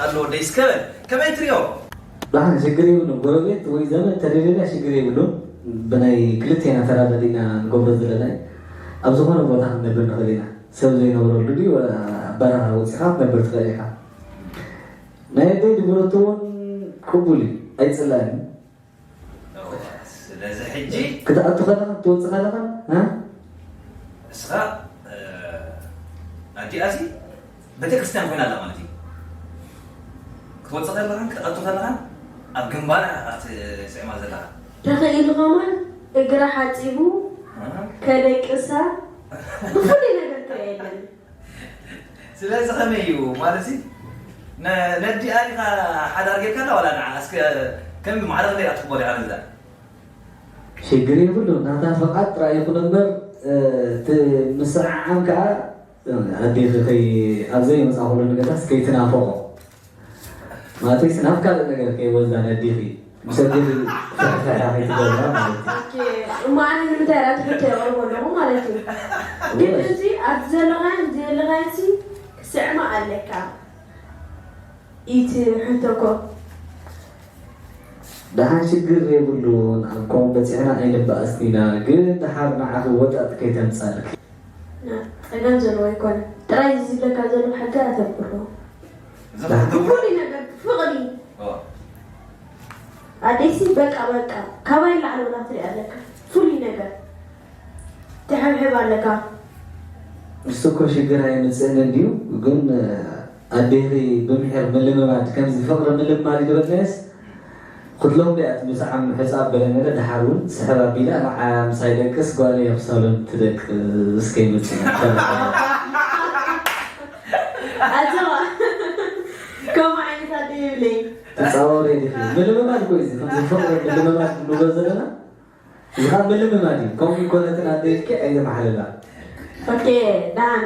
ኣሎ ወደይ እስከ በል፣ ከመይ ትሪኦ? ብሓን ሽግር የብሉን። ጎረቤት ወይ ዘመድ ተደልየና ሽግር የብሉን። ብናይ ክልቴና ተራዳዲእና ንገብሮ ዘለና እዩ። ኣብ ዝኾነ ቦታ ክንነብር ንኽእል ኢና። ሰብ ዘይነብረሉ ድዩ ኣብ በረኻ ወፂኻ ክትነብር ትኽእል ኢኻ። ናይ ኣደይ ድብረቱ እውን ቅቡል እዩ፣ ኣይፅላእን እዩ። ስለዚ ሕጂ ክትኣቱ ከለኻ ክትወፅእ ከለኻ እ? እስኻ ኣዲኣሲ ቤተክርስትያን ኮይና ኣላ ማለት እዩ። ክትወፅእ ከለኻን ክትኣቱ ከለኻን ኣብ ግንባራ ኣቲ ስዕማ ዘለኻ ተኽኢሉ ከማን እግራ ሓፂቡ ከደቅሳ ብፍሉይ ነገር ትርአ የለን። ስለዚ ከመይ እዩ ማለት ነዲኣ ዲኻ ሓዳር ጌርካላ ዋላ ንዓ እስከ ከም ማዕረ ክንደይ ኣትክቦ ዲኻ ነዛ ሽግር የብሉ ናታ ፈቓድ ጥራይ ይኹን እምበር እቲ ምስዕዓም ከዓ ኣዴኺ ከይ ኣብዘይ መፃ ኩሉ ነገርታስ ከይትናፈቆ ማለተይስ ናብ ካልእ ነገር ከይወስዳ ነዲኺ ምስ ኣዴኺ ፍሕፍሕታ ከይትገብራ ማለት እዩ እሞ ኣነ ንምንታይ ራ ትሕቶ የቕርቦ ኣለኹ ማለት እዩ ግን እዚ ኣብዚ ዘለኻን ዘለኻንሲ ክስዕማ ኣለካ ኢቲ ሕቶ ኮ ደሓን ሽግር የብሉን ኣብ ኮም በፂሕና ኣይንበኣስን ኢና ግን ደሓር ንዓኺ ወጣጥ ከይተምፃልኪ ጸገም ዘለዎ ኣይኮነ ጥራይ እዚ ዝብለካ ዘሎ ሕጂ ኣተኩሮ ፍሉይ ነገር ፍቕሪ ኣደይሲ በቃ በቃ ካባይ ላዕሊ ወላ ክትሪኣ ኣለካ ፍሉይ ነገር ትሕብሕብ ኣለካ ንሱ እኮ ሽግር ኣይምፅእን እንድዩ ግን ኣዴኺ ብምሒር ምልምማድ ከምዚ ፍቕሪ ምልማድ ይድበልናየስ ክትለምዶ እያ እቲ ምስዓም ሕፃብ በለመለ ደሓር እውን ስሕብ ኣቢላ ንዓ ምሳይ ደቅስ ጓለይ ኣብ ሳሎን ትደቅስ ከይመፅእ ኣዘዋ ከምኡ ዓይነት ኣደ የብለይ ትፃወሪ ዲኺ ምልምማድ እኮ እዩ እዚ ከምዚ ፍቕሪ ምልምማድ ንብሎ ዘለና እዚ ካብ ምልምማድ እዩ ከምኡ ይኮነትን ኣደ ኢልኪ ኣይተማሕልላ ኦኬ ዳን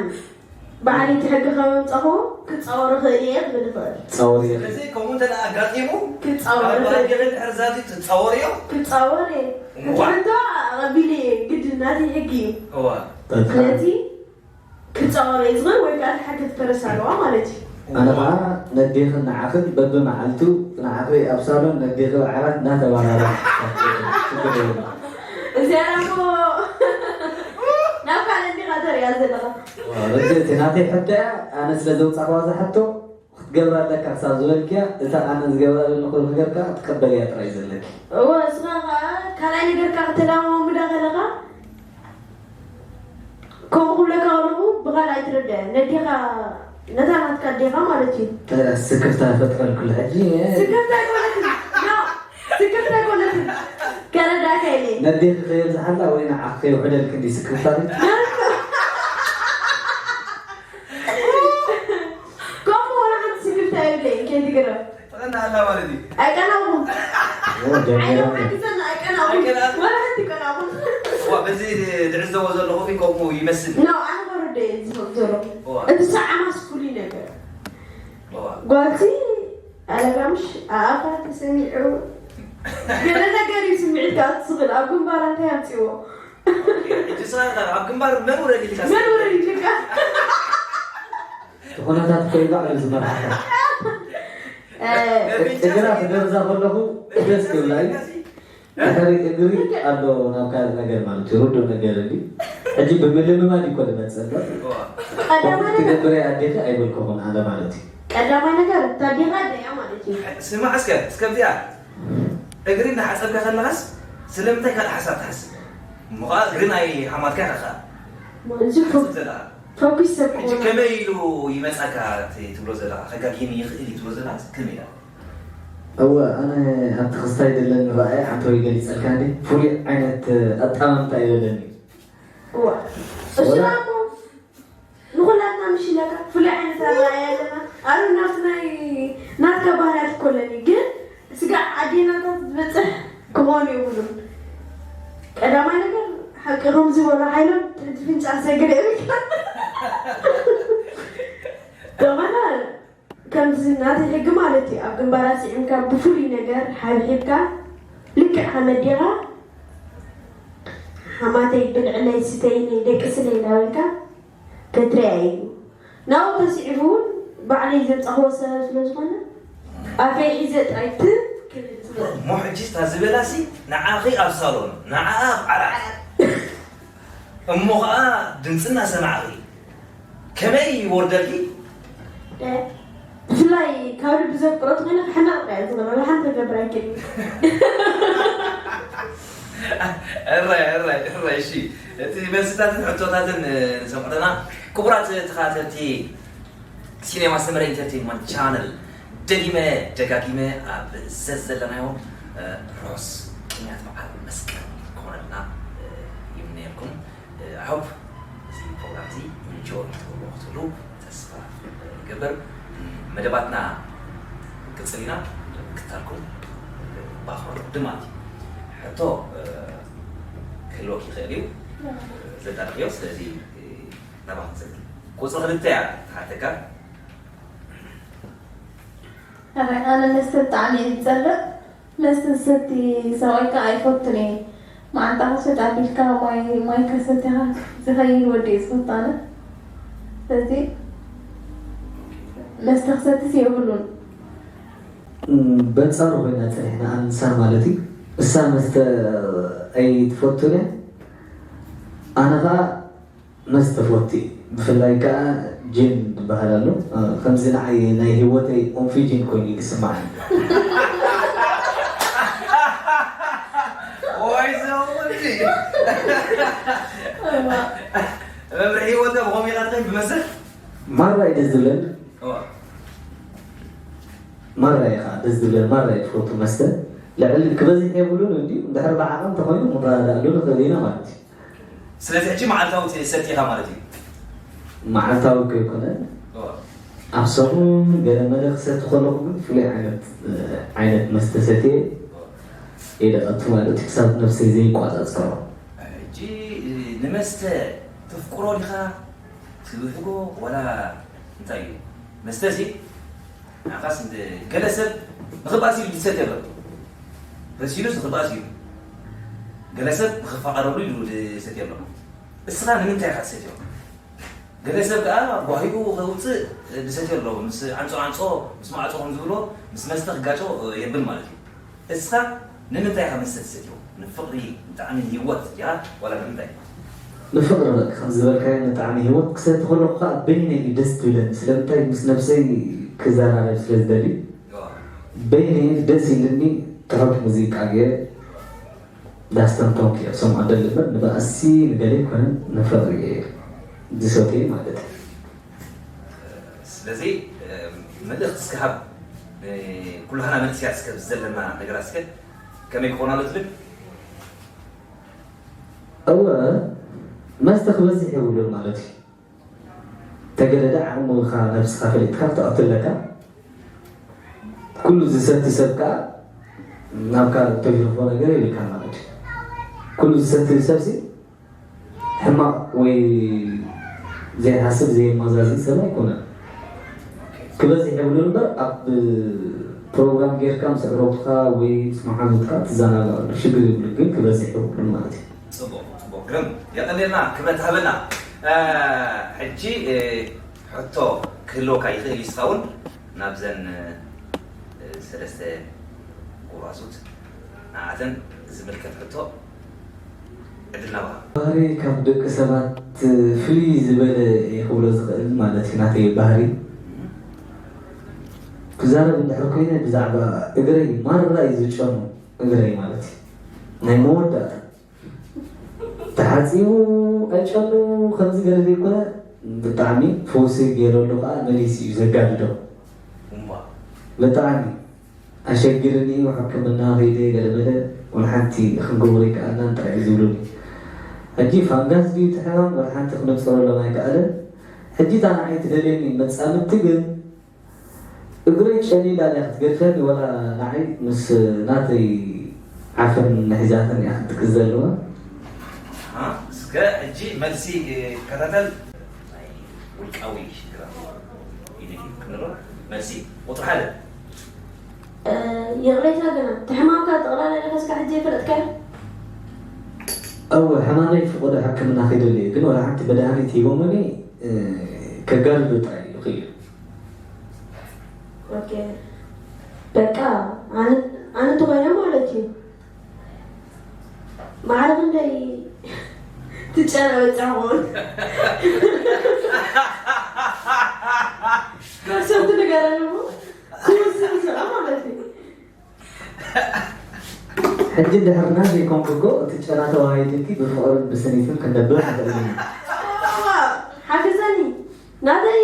ባዕለይቲ ሕጊ ከመምፀኹ ክፃወር እኽእል እየ ክብል እኽእል ፃወሪ ኢኺ ስለዚ ከምኡ እንተ ደኣ ኣጋጢሙ ክፃወር ኣብ እኽእል ባህጊ ድሕር ዛዚ ትፃወርዮ ክፃወር እየ ሕቶ ኣቐቢለ እየ ግድን ናተይ ሕጊ እዩ እዋ ስለዚ ክፃወር እየ ዝኽእል ወይ ከዓ ሕጊ ትፈርስ ኣለዋ ማለት እዩ ኣነ ከዓ ነዴኽን ንዓኽን በብመዓልቱ ንዓኺ ኣብ ሳሎን ነዴኺ ኣብ ዓራት እናተባራራ ሽግር የብሉን እዚኣ እሞ ናብ ካልእ እንዲኻ ተሪኣ ዘለኻ ርድእቲ ናተይ ሕቶ እያ ኣነ ስለ ዘውፃእዋ እዛ ሕቶ ክትገብራ ኣለካ ክሳብ ዝበልክያ እታ ኣነ ዝገብራ ዘለኹ ነገር ከዓ ክትቀበልያ ጥራይ ዘለኪ እወ እስኻ ከዓ ካልኣይ ነገርካ ክትላመምዳ ከለኻ ከምኡ ክብለካ ከለኹ ብኻልእ ኣይትርድአን ነዴኻ ነታ ናትካ ኣዴኻ ማለት እዩ ታዲያ ስክፍታ ፈጥረልኩሉ ሕጂ ስክፍታ ኣይኮነትን ኖ ስክፍታ ኣይኮነትን ከረዳእካ ኢለ ነዴኺ ከየብዝሓላ ወይ ንዓኺ ከይውሕደልኪ እንዲ ስክፍታ ከምኡ ወላ ሓንቲ ስክፍታ የብለይን ከይትግረም ጥዕና ኣላ ማለት እዩ ኣይቀናኹም ጀሚራ ዓይኖም ሓጊዘና ኣይቀናኹም ወላ ሓንቲ ቀናኹም እዋ በዚ ዝዕዘቦ ዘለኹ ከምኡ ይመስል ኖ ኣነ ወረደ እየ ዝፈብ ዘሎ እዋ እቲ ሰዓማስ ፍሉይ ነገር እዋ ጓልቲ ኣለጋምሽ ኣኣፋ ተሰሚዑ ገለ ነገር እዩ ስምዒት ከዓ ትስኽል ኣብ ግንባራ እንታይ ኣምፅዎ ሕጂ ስኻ ኣብ ግንባር መን ውረድ ኢልካ መን ውረድ ኢልካ እቲ ኩነታት እኮ እዩ ባዕሉ ዝመርሓካ እግራ ክገርዛ ከለኹ ደስ ክብላ እዩ ድሕሪ እግሪ ኣሎ ናብ ካልእ ነገር ማለት እዩ ርዱእ ነገር እንዲ ሕጂ ብምልምማድ ይኮ ዝመፅእ እምበር ቀዳማይ ነገር ትገብረ ኣዴኺ ኣይበልኩኹን ኣነ ማለት እዩ ቀዳማይ ነገር ታዴኻ ደያ ማለት እዩ ስማዕ እስከ እስከ ብዚኣ እግሪ እናሓፀብካ ከለኻስ ስለምንታይ ካልእ ሓሳብ ትሓስብ እሞ ከዓ እግሪ ናይ ሓማትካ ኢኻ ከዓ እዚ ትሓስብ ዘለኻ ፎኩስ ሰብ ሕጂ ከመይ ኢሉ ይመፃካ እቲ ትብሎ ዘለኻ ከጋጊኒ ይኽእል እዩ ትብሎ ዘለኻ ከመይ ኢላ እወ ኣነ ኣብቲ ክስታይ ዘለኒ ረኣየ ሓንቲ ወይ ገሊፀልካ እንዲ ፍሉይ ዓይነት ኣጣማምታ እዩ ዘለኒ እዋ እሱ ዳሞ ንኩላትና ምሽ ኢለካ ፍሉይ ዓይነት ኣረኣእያ ኣለና ኣሩ ናብቲ ናይ ናትካ ባህርያት እኮ ኣለኒ ግን ስጋዕ ኣዴናታት ዝበፅሕ ክኾን የብሉን ቀዳማይ ነገር ሓቂ ከም ዝበሎ ሓይሎም ትሕቲ ፍንጫ ሰግር የብልካ ተመና ከምዚ ናተይ ሕጊ ማለት እዩ ኣብ ግንባራ ስዒምካ ብፍሉይ ነገር ሓብሒብካ ልክዕ ከም ኣዴኻ ሓማተይ ብልዕለይ ስተይለይ ደቅስለይ እንዳበልካ ከትሪኣ እዩ ናብኡ ተስዒቡ እውን ባዕለይ ዘምጻኽዎ ሰበብ ስለ ዝኾነ ኣፈይ ሒዘ ጥራይ ትም ክብል ዝኽእል። እሞ ሕጂ እታ ዝበላሲ ንዓኺ ኣብ ሳሎን፣ ንዓኣ ኣብ ዓራት። እሞ ኸኣ ድምጺ እናሰማዕኺ ከመይ ይወርደልኪ? እ፣ ብፍላይ ካብ ልቢ ዘፍቅሮ ተኾይነ ክሕመቕ ጥራይ ዝኽእል፣ ወላ ሓንቲ ክገብር ኣይክእልን። እራይ፣ እራይ፣ እራይ፣ እሺ። እቲ መልስታትን ሕቶታትን፣ እ፣ ንሰምዖ ኣለና። ክቡራት ተኸታተልቲ ሲኔማ ሰመረ ኢንተርቴይንመንት ቻነል፣ ደጊመ ደጋጊመ ኣብ ዘዘለናዮ፣ እ፣ ርሑስ ቅንያት በዓል መስቀል ክኾነልና፣ እ፣ ይምነየልኩም። እ፣ I hope እዚ ፕሮግራም እዚ ኢንጆይ ክትገብርዎ ክትብሉ ተስፋ፣ እ፣ ይገብር። እ፣ መደባትና ክንቅጽል ኢና። ምክትታልኩም፣ እ፣ ብኣኽብሮት ድማ ሕቶ፣ እ፣ ክህልወኪ ይኽእል እዩ። እ፣ ዘዳለኽዮ፣ ስለዚ፣ እ፣ ናባኺ ንሰግር። ቁጽሪ ክልተ እያ ትሓተካ። ኣረ፣ ኣነ መስተ ብጣዕሚ እየ ዝጸልእ። መስተ ዝሰቲ ሰብኣይ ከኣ ኣይፈቱን እየ። መዓልታ ክሰት ኣቢልካ ማይ፣ ማይ ከሰቲኻ ዝኸይድ ወዲ እየ ዝፈቱ ኣነ። ስለዚ መስተ ክሰትስ የብሉን። እም፣ በንጻሩ ኮይና ጸኒሕና ኣንሳ ማለት እዩ። እሳ መስተ ኣይትፈቱን እያ። ኣነ ኸኣ መስተ ፈቲ፣ ብፍላይ ከኣ ጂን ዝበሃል ኣሎ። እ፣ ከምዚ ንዓይ ናይ ህይወተይ ኦንፊጂን ኮይኑ እዩ ዝስምዓኒ። ወይ ዘውዲ። እዋ። መምርሒ ህይወትካ ብኸምኡ ኢኻ ትኸይድ ብመስል? ማራ እዩ ደስ ዝብለኒ። እዋ። ማራ እዩ ኸዓ ደስ ዝብለኒ፣ ማራ እዩ ዝፈቱ መስተ። ልዕሊ ክበዝሕ የብሉን እንድዩ፣ እንድሕር ብዓቐን እንተኾይኑ ክንረዳድኣሉ ንኽእል ኢና ማለት እዩ። ስለዚ ሕጂ መዓልታዊ ትሰቲ ኢኻ ማለት እዩ? መዓልታዊ ከይኮነ፣ እዋ። ኣብ ሰሙን ገለ መለ ክሰቲ ከለኹ ግን ፍሉይ ዓይነት፣ እ፣ ዓይነት መስተ ሰትየ እየ ደቐቲ ማለት እዩ፣ ክሳብ ነብሰይ ዘይቆጻጸሮ። ሕጂ፣ እ፣ ንመስተ ተፍቅሮ ዲኻ ትብህጎ ዋላ እንታይ እዩ? መስተሲ ንዓኻስ እንደ ገለ ሰብ ንኽባእስ ኢሉ ዝሰትዮ ኣሎ። በሲሉስ ንኽባእስ ኢሉ። ገለ ሰብ ንኽፋቐረሉ ኢሉ ዝሰትዮ ኣሎ። እስኻ ንምንታይ ኢኻ ትሰትዮ? ገለ ሰብ ከኣ ጓሂኡ ከውጽእ ዝሰትዮ ኣሎ። ምስ ዓንጾ ዓንጾ፣ ምስ ማዕጾ ከም ዝብሎ፣ ምስ መስተ ክጋጮ የብል ማለት እዩ። እስኻ ንምንታይ ኢኻ መስተ ትሰትዮ? ንፍቕሪ፣ ንጣዕሚ ህይወት ድያ ዋላ ንምንታይ? ንፍቕሪ በቃ፣ ከም ዝበልካዮ ንጣዕሚ ህይወት ክሰቲ ከለኹ ከኣ በይነይ እዩ ደስ ትብለኒ። ስለምንታይ? ምስ ነብሰይ ክዘራረብ ስለ ዝደሊ፣ እዋ። በይነይ ደስ ኢልኒ ትሑት ሙዚቃ ገይረ ዳስተንተንኩ እየ ክሰምዖ ደሊ እምበር፣ ንባእሲ ንገለ ኣይኮነን፣ ንፍቕሪ እየ ዝሰትዮ ማለት እዩ። ስለዚ፣ እ፣ መልእኽቲ እስከ ሃብ፣ እ፣ ኩላህና መንእሰያት እስከ ዘለና ነገራት እስከ ከመይ ክኾን ኣሎ ትብል? እወ፣ መስተ ክበዝሕ የብሉን ማለት እዩ። ተገደደ ዓቕምኻ ነብስኻ ፈሊጥካ ክትኣቱ ኣለካ። ኩሉ ዝሰቲ ሰብ ከኣ ናብ ካልእ ተሽርፎ ነገር የብልካ ማለት እዩ። ኩሉ ዝሰቲ ሰብሲ ሕማቕ ወይ ዘይሓስብ፣ ዘየመዛዝእ ሰብ ኣይኮነን። ክበዝሕ የብሉን እምበር፣ ኣብ ፕሮግራም ጌርካ ምስ ኣዕሩኽትኻ ወይ ምስ መሓዙትካ ትዘናግዐሉ፣ ሽግር የብሉን፣ ግን ክበዝሕ የብሉን ማለት እዩ። ጽቡቕ፣ ጽቡቕ። ግርም። የቐንየልና፣ ክብረት ሃበና። እ፣ ሕጂ፣ እ፣ ሕቶ ክህልወካ ይኽእል እዩ፣ ንስኻ እውን ናብዘን፣ እ፣ ሰለስተ ጎራዙት ንዓተን ዝምልከት ሕቶ ዕድል ናባኻ። ባህሪ ካብ ደቂ ሰባት ፍልይ ዝበለ እየ ክብሎ ዝኽእል ማለት እዩ፣ ናተይ ባህሪ። ክዛረብ እንድሕር ኮይነ ብዛዕባ እግረይ ማራ እዩ ዝጨኑ፣ እግረይ ማለት እዩ። ናይ መወዳእታ ተሓጺቡ ኣይጨኑ ከምዚ ገለ ዘይኮነ፣ ብጣዕሚ ፈውሲ ገይረሉ ከኣ መሊሱ እዩ ዘጋድዶ። እምባ። ብጣዕሚ ኣሸጊርኒ እዩ፣ ሕክምና ከይደ ገለ መለ፣ ወላ ሓንቲ ክንገብሮ ኣይከኣልናን ጥራይ እዩ ዝብሉኒ። ሕጂ ፋንጋስ ድዩ እቲ ሕማም፣ ወላ ሓንቲ ክነጽረሎም ኣይከኣለን። ሕጂ እታ ንዓይ ትደልየኒ መጻምድቲ ግን እግረይ ጨሊላ ድያ ክትገድፈኒ፣ ወላ ንዓይ ምስ ናተይ ዓፈን ሒዛትኒ እያ ክትቅዘ ኣለዋ? ኣሃ፣ እስከ ሕጂ መልሲ ክከታተል። ናይ ውልቃዊ ሽግራት ኢሉ እዩ ክንብሎ። መልሲ ቁጽሪ ሓደ። እ፣ ይቕሬታ ግና፣ እቲ ሕማምካ ጠቕላላ ኢልካ እስካዕ ሕጂ ኣይፈለጥካዮ? እወ፣ ሕማመይ ፍቑዶ ሕክምና ከይደሊ እየ፣ ግን ወላ ሓንቲ መድሃኒት ሂቦምኒ፣ እ፣ ከጋድዶ ጥራይ እዩ ክኢሉ። ኦኬ፣ በቃ ኣነ ኣነ እንተኾይነ ማለት እዩ። ማዕረ ክንደይ ትጨና በጻኹን ከሰብቲ ነገር ኣለዎ። ክውስን ስራ ማለት እዩ። ሕጂ ድሕርና ዘይኮንኩ እኮ እቲ ጨና ተዋሂድኪ ብፍቕርን ብስኒትን ክንነብር ንኽእል ኢና። ሓግዘኒ ናተይ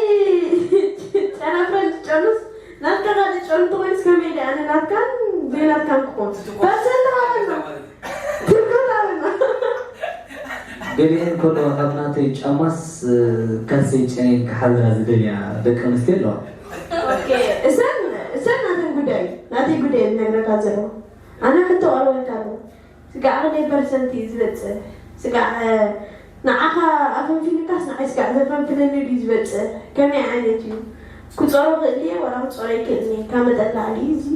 ጨና ፍረንጅ ጨኑስ ናትካ ካልእ ጨኑ ተኾይኑስ ከመይ ድየ ኣነ ናትካን ዘይናትካን ክኾን በሰል ሃበና ትርጉም ሃበና። ገሊአን ከለዋ ካብ ናተይ ጫማስ ካልሰይ ጨነየን ክሓዛ ዝደልያ ደቂ ኣንስትዮ ኣለዋ። እሰን እሰን ናተን ጉዳይ ናተይ ጉዳይ ዝነግረካ ዘለኹ ኣነ ሕቶ ቀርበልካ ኣለኹ። ስጋዕ ክንደይ ፐርሰንት እዩ ዝበፅሕ? ስጋዕ ንዓኻ ኣፈንፊኑካስ ንዓይ ስጋዕ ዘፈንፍነኒ ድዩ ዝበፅሕ? ከመይ ዓይነት እዩ? ክፀሮ ክእል እየ ዋላ ክፀሮ ኣይክእልን እየ? ካብ መጠን ላዕሊ እዩ እዚ።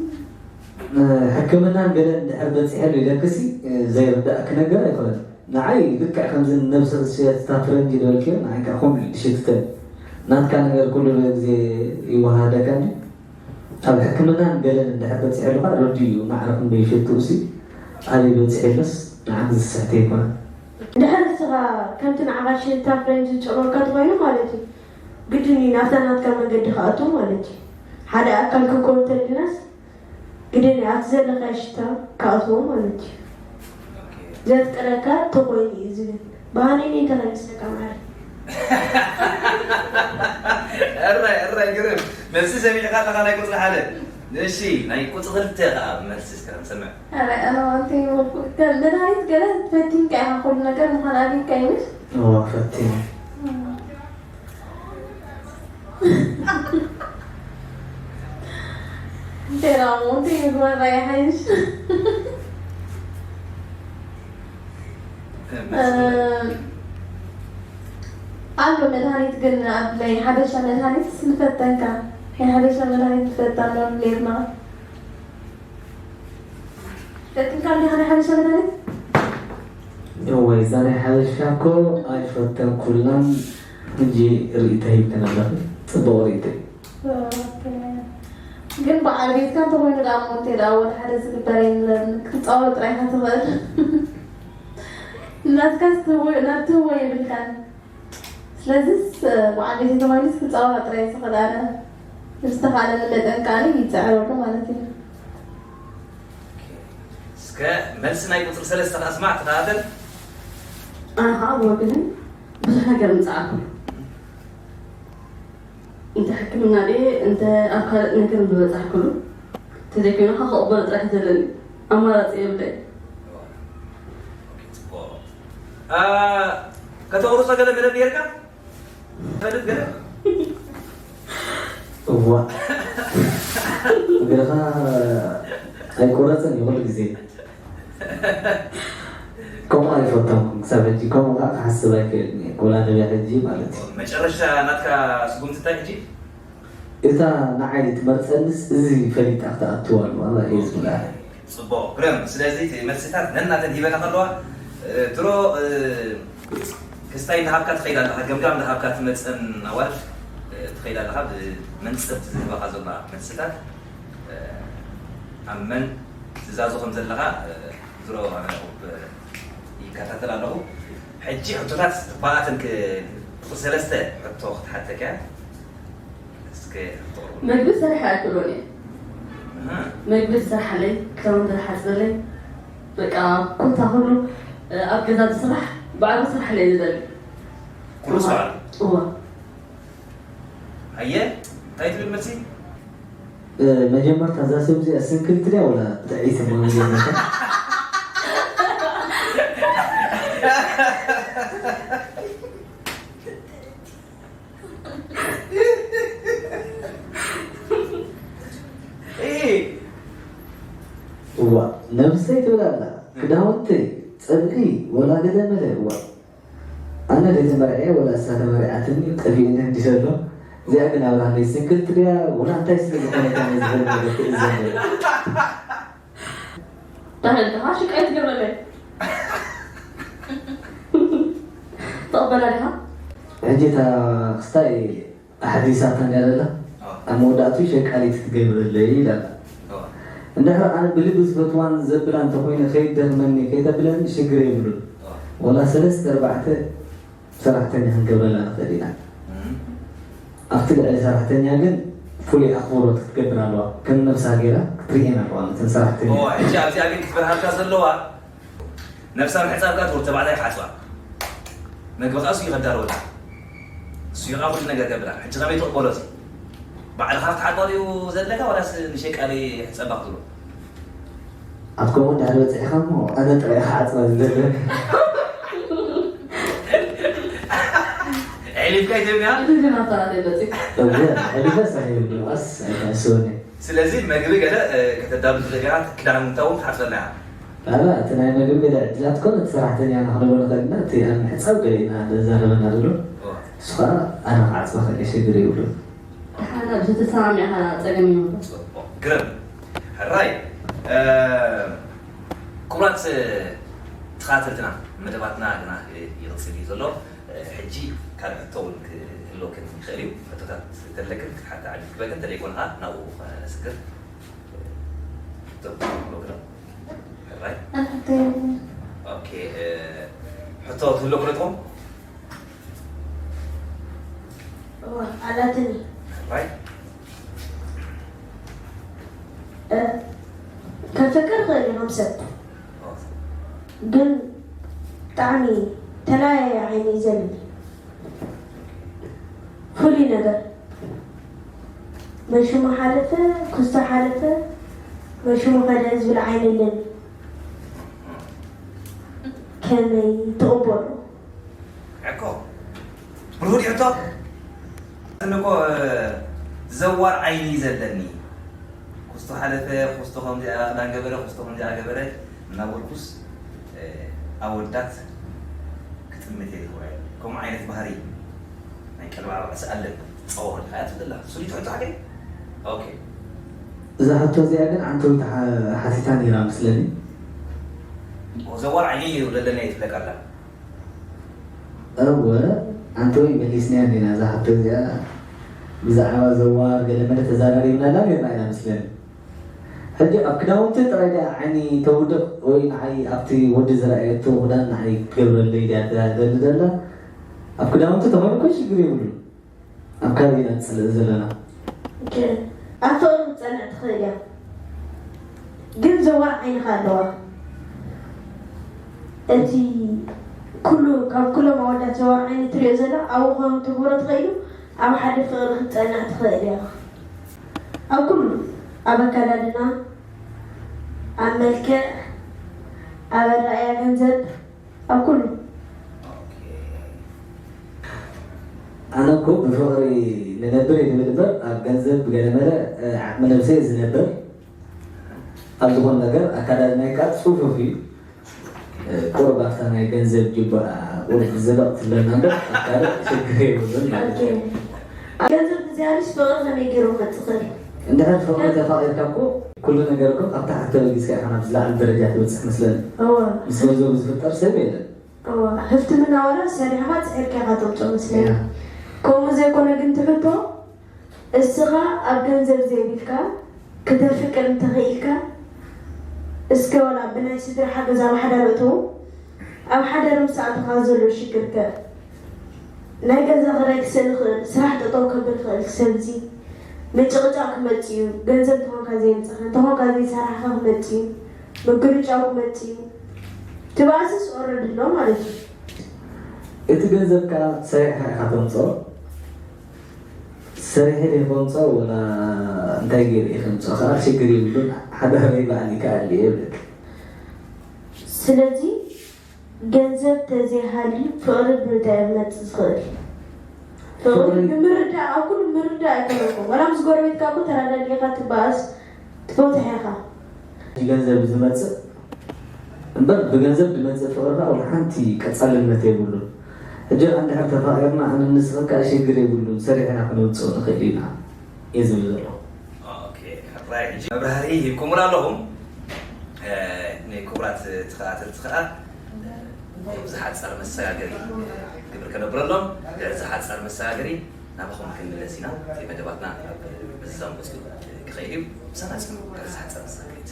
ሕክምናን ገለን እንድሕር በፂሐሉ ኢለክሲ ዘይርዳእኪ ነገር ኣይኮነን። ንዓይ ልክዕ ከምዚ ነብሰ ክትሽየት እታ ፍረንጂ ዝበልክዮ ንዓይ ከዓ ከምኡ እዩ ዝሽትተኒ። ናትካ ነገር ኩሉ ግዜ ይወሃደካ እንድዩ። ኣብ ሕክምናን ገለን እንድሕር በፂሐሉ ከዓ ረድኡ እዩ ማዕረ ክንደይ ይሽትኡ ሲ ኣበይ በፂሐ ኢለስ ንዓክ ዝስሕት ኣይኮነን። እንድሕር እስኻ ከምቲ ንዓኻ ሽታ ፍሬንድ ዝጨመርካ ተኾይኑ ማለት እዩ ግድን እዩ ናብታ ናትካ መንገዲ ክኣቱ ማለት እዩ ሓደ ኣካል ክኮን ተልናስ ግድን እዩ ኣብቲ ዘለካ ሽታ ክኣትዎ ማለት እዩ ዘፍቅረካ ተኾይኑ እዩ ዝብል ባህሪኒ እንታይ ይመስለካ ማሪ እራይ እራይ ግርም መልሲ ሰሚዕካ ኣለኻ ናይ ቁፅሪ ሓደ እሺ ናይ ቁፅሪ ክልተ ከዓ መልሲ እስከ ክንሰምዕ ኣረ ኣነ ዋንቲ መድሃኒት ገለ ፈቲንካ ኢኻ ኩሉ ነገር ምዃን ኣግኝካ ይምሽ እዋ ፈቲነ እንቴራ ሞንቴ ምግባር ኣይሓይሽ ኣሎ መድሃኒት ግን ኣብ ናይ ሓበሻ መድሃኒት ንፈተንካ ናይ ሓበሻ መድሃኒት ንፈታ ኣሎ ኔርና ፈቲንካ እንዲኻ ናይ ሓበሻ መድሃኒት እወ እዛ ናይ ሓበሻ እኮ ኣይፈተንኩላን ሕጂ ርእይቶ ሂብክን ኣለኺ ፅቡቕ ርእይቶ እዩ ግን በዓል ቤትካ እንተኾይኑ ደኣ እሞ እንተ ደኣ ወዲ ሓደ ዝግበር የለን ክትፃወር ጥራይ ኢኻ ትኽእል ናትካስ ትህቦ ናብ ትህቦ የብልካን ስለዚስ በዓል ቤት እንተኾይኑስ ክፃወራ ጥራይ ዝኽእል ኣነ ብዝተኻእለኒ መጠን ከኣ ይፅዕረሉ ማለት እዩ እስከ መልሲ ናይ ቁፅሪ ሰለስተ ከኣ ስማዕ ተኸታተል ኣነ ከዓ ብወገነይ ብዙሕ ነገር ምፅኣኩ እንተ ሕክምና ድየ እንተ ኣብ ካልእ ነገር ምበፃሕክሉ እንተዘይኮይኑ ከዓ ክቕበሎ ጥራሕ እዩ ዘለኒ ኣማራፂ የብለይ ከተቑርፆ ገለ መደብ ነይርካ ፈልጥ ገለ እዋ እግርኻ ኣይቆረፅን እዩ ኩሉ ግዜ ከምኡ ኣይፈተንኩም ክሳብ ሕጂ ከምኡ ከዓ ክሓስብ ኣይክእልን እየ ጎላደበ ሕጂ ማለት እዩ መጨረሻ ናትካ ስጉምቲ እንታይ ሕጂ እታ ንዓይ ትመርፀንስ እዚ ፈሊጣ ክትኣትዋ ኣለዋ እየ ዝብላ ፅቡቅ ግርም ስለዚ እቲ መልስታት ነናተን ሂበና ከለዋ ድሮ ክስታይ እናሃብካ ትኸይድ ኣለኻ ገምጋም እናሃብካ ትመፀን ኣዋል ትኸይድ ኣለኻ ብመንፅርቲ ዝህበኻ ዘላ መልስታት ኣብ መን ትእዛዙ ከም ዘለኻ ድሮ ኣነ ይከታተል ኣለኹ ሕጂ ሕቶታት ብኣትን ቁፅሪ ሰለስተ ሕቶ ክትሓተካ እስከ ሕቶ መግቢ ሰሪሐ ኣይክእሎን እየ መግቢ ዝሰርሓለይ ክዳውንቲ ዝሓፅበለይ በቃ ኩታ ኩሉ ኣብ ገዛ ዝስራሕ ባዕሉ ስራሕ ለይ ዝደሊ ኩሉ ስራሕ እዋ ኣየ እንታይ ትብል መልሲ መጀመርታ እዛ ሰብ እዚኣ ስንክልቲ ድያ ወላ ጥዕይቲ መጀመርታ እዋ ነብሰይ ትብል ኣላ ክዳውንተይ ፀብሒ ወላ ገለ መለ እዋ ኣነ ደይተመርዕየ ወላ እሳ ተመሪዓትኒ ጠፊእኒ እንዲ ዘሎ እዚኣ ግን ኣብራሃመይ ስንክልቲ ድያ ወላ እንታይ ስለ ዝኾነት ኣነ ዝፈልጥ ነገር ክእዘን ዳህልካ ሽቃይ ትገብረለይ ተቐበላ ዲኻ ሕጂ እታ ክስታይ ኣሕዲሳታ እንድያ ዘላ ኣብ መወዳእቱ ሸቃሊት ክትገብረለይ ኢላታ። እንድሕር ኣነ ብልቢ ዝፈትዋን ዘብላ እንተኾይነ ከይደኽመኒ ከይተብለኒ ሽግር የብሉን። ወላ ሰለስተ ኣርባዕተ ሰራሕተኛ ክንገብረላ ንኽእል ኢና። ኣብቲ ልዕሊ ሰራሕተኛ ግን ፍሉይ ኣኽብሮት ክትገብር ኣለዋ። ከም ነብሳ ገይራ ክትርእየን ኣለዋ ነተን ሰራሕተኛ። ሕጂ ኣብዚኣ ግን ክትበርሃልካ ዘለዋ ነብሳ ምሕጻብ ከኣ ትወድ ተባዕታይ ሓጽባ። መግቢ ከኣ እሱ እዩ ከዳልወላ። እሱ እዩ ከኣ ኩሉ ነገር ከብላ። ሕጂ ከመይ ትቕበሎ እዚ? ባዕልኻ ክትሓጽባ ድዩ ዘለካ ዋላስ ንሸቃሊ ሕጸባ ክትብሎ? ኣብ ከምኡ እንድሕር በጺሕካ እሞ ኣነ ጥራይ ክሓጽባ ዝደለ። ዒሊፍካ ይተምያ? እዚ ግን ኣፈራት የለጽ። እወ፣ ዒሊፈስ ኣይብሉ፣ ኣስ ኣይተኣስወኒ። ስለዚ መግቢ ገለ ከተዳሉ ትኽእል ኢኻ፣ ክዳውንታ እውን ክትሓጽበና ኢኻ። ኣላ እቲ ናይ መግቢ ገለ ዕድላት ኮን እቲ ሰራሕተኛ ንኽንብል ንኽእል ኢና፣ እቲ ኣብ ምሕጻብ ገለ ኢና ዘዛረበና ዘሎ። እሱ ኸኣ ኣነ ክዓጽባ ክእል እየ፣ ሽግር የብሉን። ደሓን ኣብዚ ተሰማሚዕኻ ጸገም የብሉን። ጽቡቕ። ግርም። ሕራይ። ክቡራት ተኸታተልትና፣ መደባትና ግና ይቕጽል እዩ ዘሎ። ሕጂ ካልእ ሕቶ እውን ክህልወክን ይኽእል እዩ። ሕቶታት እንተለክን ክትሓታ ዕድል ክበክን፣ እንተዘይኮነ ኸዓ ናብኡ ከነስግር። ሕቶ ክህልወክን ሕራይ? ኣነ ሕቶ የብለይን። ኦኬ፣ ሕቶ ትህልወክን ትኾን? እዋ፣ ኣላትኒ። ሕራይ? ከፍቅር እኽእል እየ ከም ሰብ፣ ግን ብጣዕሚ ተለያየ ዓይኒ እዩ ዘለኒ። ፍሉይ ነገር፣ መን ሽሙ ሓለፈ፣ ክስቶ ሓለፈ፣ መን ሽሙ ከደ ዝብል ዓይኒ የለኒ። ከመይ ትቕበሎ? ሕኮ ብርሁድ ሕቶ። እኮ ዘዋር ዓይኒ እዩ ዘለኒ። ኩስቶ ሓለፈ፣ ኩስቶ ከምዚኣ ክዳን ገበረ፣ ኩስቶ ከምዚኣ ገበረ እናበልኩስ ኣወዳት ክጥምት እየ ዝውዕል። ከምኡ ዓይነት ባህሪ ናይ ቀልባዕባዕ ስኣለን ጸወር ኢልካ እያ ትብላ። ስሉይ ትሕቶ ሓቀይ? ኦኬ። እዛ ሕቶ እዚኣ ግን ዓንተዊት ሓ-፣ ሓቲታ ነይራ መስለኒ። ዘዋር ዓይኒ እዩ ዘለኒ እየ ትብለካ ኣላ። እወ፣ ዓንተወይ መሊስናያ እንዲና እዛ ሕቶ እዚኣ። ብዛዕባ ዘዋር ገለ መለ ተዘራሪብናላ ነይርና ኢና መስለኒ። ሕጂ ኣብ ክዳውንቲ ጥራይ ድያ ዓይኒ ተውድቕ ወይ ንዓይ ኣብቲ ወዲ ዝረኣየቶ ክዳን ንዓይ ክትገብረለይ ድያ ትደሊ ዘላ? ኣብ ክዳውንቲ ተኾይኑ እኮ ሽግር የብሉን። ኣብ ካልእ ኢና ንጽልእ ዘለና። ኦኬ። ኣብ ፍቕሪ ክትጸንዕ ትኽእል እያ። ግን ዘዋር ዓይንኻ ኣለዋ። እቲ ኩሉ፣ ካብ ኩሎም ኣወዳት ዘዋር ዓይኒ ትሪኦ ዘላ ኣብኡ ከም ትግብሮ ትኽእሉ፣ ኣብ ሓደ ፍቕሪ ክትጸንዕ ትኽእል እያ። ኣብ ኩሉ፣ ኣብ ኣከዳድና፣ ኣብ መልክዕ፣ ኣብ ኣረኣእያ ገንዘብ፣ ኣብ ኩሉ። ኣነ እኮ ብፍቕሪ ንነብር እየ ዝብል እምበር ኣብ ገንዘብ ብገለመለ ዓቕሚ ነብሰይ እየ ዝነብር። ኣብ ዝኾነ ነገር ኣካዳድናይ ከዓ ጽፉፍ እዩ። ቁሩብ ኣብታ ናይ ገንዘብ ጅባኣ ቁሩብ ዝለቕ ትብለና እምበር ኣብ ካልእ ሽግር የብሉን ማለት እዩ። ገንዘብ ብዝያድስ ፍቕሪ ከመይ ገይሩ ክመጽእ ይኽእል? እንድሕር ፍቕሪ ተፋቒርካ እኮ ኩሉ ነገር እኮ ካብ ታሕቲ ተበጊስካ ኢኻ ናብ ዝለዓለ ደረጃ ትበጽሕ መስለኒ። እወ። ምስ ገንዘቡ ዝፍጠር ሰብ የለን። እወ፣ ህፍትምና ዋላ ሰሪሕኻ ጽዒርካ ኢኻ ተምጽኦ መስለኒ። ያ። ከምኡ ዘይኮነ ግን ትሕቶ፣ እስኻ ኣብ ገንዘብ ዘይብልካ ክተፍቅር እንተኽኢልካ፣ እስከ ዋላ ብናይ ስድራ ሓገዝ ኣብ ሓዳር እተው፣ ኣብ ሓዳር ምስ ኣተኻ ዘሎ ሽግር ከ? ናይ ገዛ ክራይ ክስእን ይኽእል፣ ስራሕ ጠጠው ከብል ይኽእል፣ ሰብዚ ምጭቕጫቕ ክመጽእ እዩ። ገንዘብ እንተኾንካ ዘየምጻኻ፣ እንተኾንካ ዘይሰራሕኻ ክመጽእ እዩ። ምግርጫው ክመጽእ እዩ። ትባእስስ ኦረዲ ኣሎ ማለት እዩ። እቲ ገንዘብ ከኣ ሰሪሕኻ ኢኻ ተምጽኦ። ሰሪሐ ድየ ከምጽኦ ወላ እንታይ ገይረ እየ ከምጽኦ ከኣ ሽግር የብሉን። ሓዳረይ ባዕሊ ከኣሊ እየ ይብለኪ። ስለዚ ገንዘብ ተዘይሃልዩ ፍቕሪ ብምንታይ እዩ ክመጽእ ዝኽእል? ፍቕሪ ፍቕሪ ብምርዳእ፣ ኣብ ኩሉ ምርዳእ ኣይኮነልኩም። ዋላ ምስ ጎረቤትካ እኮ ተረዳዲእካ ትበኣስ ትፈትሕ ኢኻ። ብገንዘብ ዝመጽእ እምበር ብገንዘብ ዝመጽእ ፍቕሪ ወላ ሓንቲ ቀጻልነት የብሉን። ሕጂ እንድሕር ተፋቒርና ኣነ ንስኽን ከኣ ሽግር የብሉን፣ ሰሪሕና ክነውጽኦ ንኽእል ኢና እየ ዝብል ዘለኹ። ኦኬ፣ ሕራይ። ሕጂ መብራህርሂ ሂብኩምና ኣለኹም። እ፣ ንክቡራት ተኸታተልቲ ከኣ፣ እ፣ ዝሓጸር መሰጋገሪ ግብር ከነብረሎም። ዝሓጸር መሰጋገሪ ናባኹም ክንምለስ ኢና። እቲ መደባትና ኣብ እዛም ክኸይድ እዩ። ምሳና ጽምው ዝበለ ዝሓጸረ ዝኽሪት።